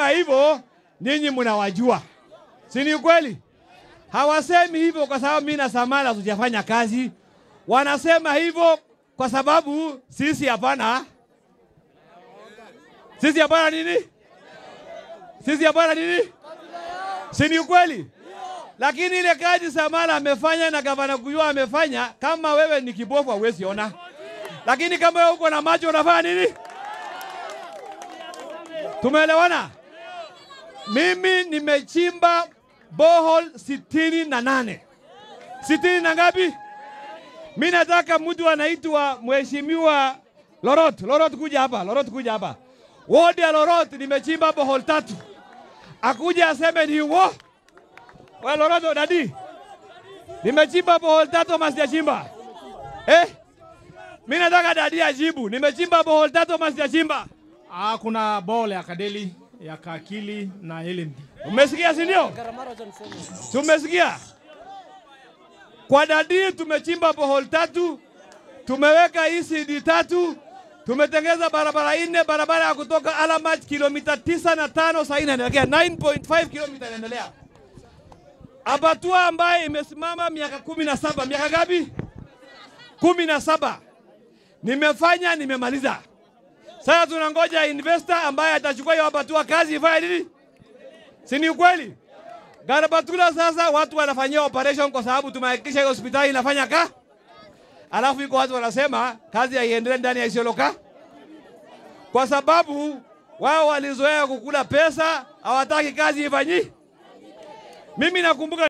Hivyo nyinyi mnawajua, si ni kweli? Hawasemi hivyo kwa sababu mimi na Samala hatujafanya kazi. Wanasema hivyo kwa sababu sisi hapana. Sisi hapana nini? Sisi hapana nini? Si ni kweli? Lakini ile kazi Samala amefanya na gavana Kuyua amefanya, kama wewe ni kibofu huwezi ona. Lakini kama wewe uko na macho unafanya nini? Tumeelewana? Mimi nimechimba borehole 68. 60 na ngapi? Mimi nataka mtu anaitwa Mheshimiwa Lorot. Lorot kuja hapa, Lorot kuja hapa. Ward ya Lorot nimechimba borehole 3. Akuja aseme ni uo. Wewe Lorot dadi. Nimechimba borehole 3 ama sijachimba? Eh? Mimi nataka dadi ajibu. Nimechimba borehole 3 ama sijachimba? Ah, kuna borehole ya Kadeli, ya Kakili na LMD. Umesikia si ndio? Tumesikia. Kwa dadi tumechimba borehole 3, tumeweka ECD 3, tumetengeza barabara 4, barabara ya kutoka Alamach kilomita 9.5 sasa inaendelea 9.5 kilomita inaendelea. Abatua ambaye imesimama miaka 17, miaka ngapi? 17. Nimefanya, nimemaliza. Sasa tunangoja investor ambaye atachukua hiyo abatua kazi ifanye nini? Si ni ukweli? Garbatula sasa watu wanafanyia operation kwa sababu tumehakikisha hiyo hospitali inafanya ka. Alafu iko watu wanasema kazi haiendelee ndani ya Isiolo ka. Kwa sababu wao walizoea kukula pesa, hawataki kazi ifanyike. Mimi nakumbuka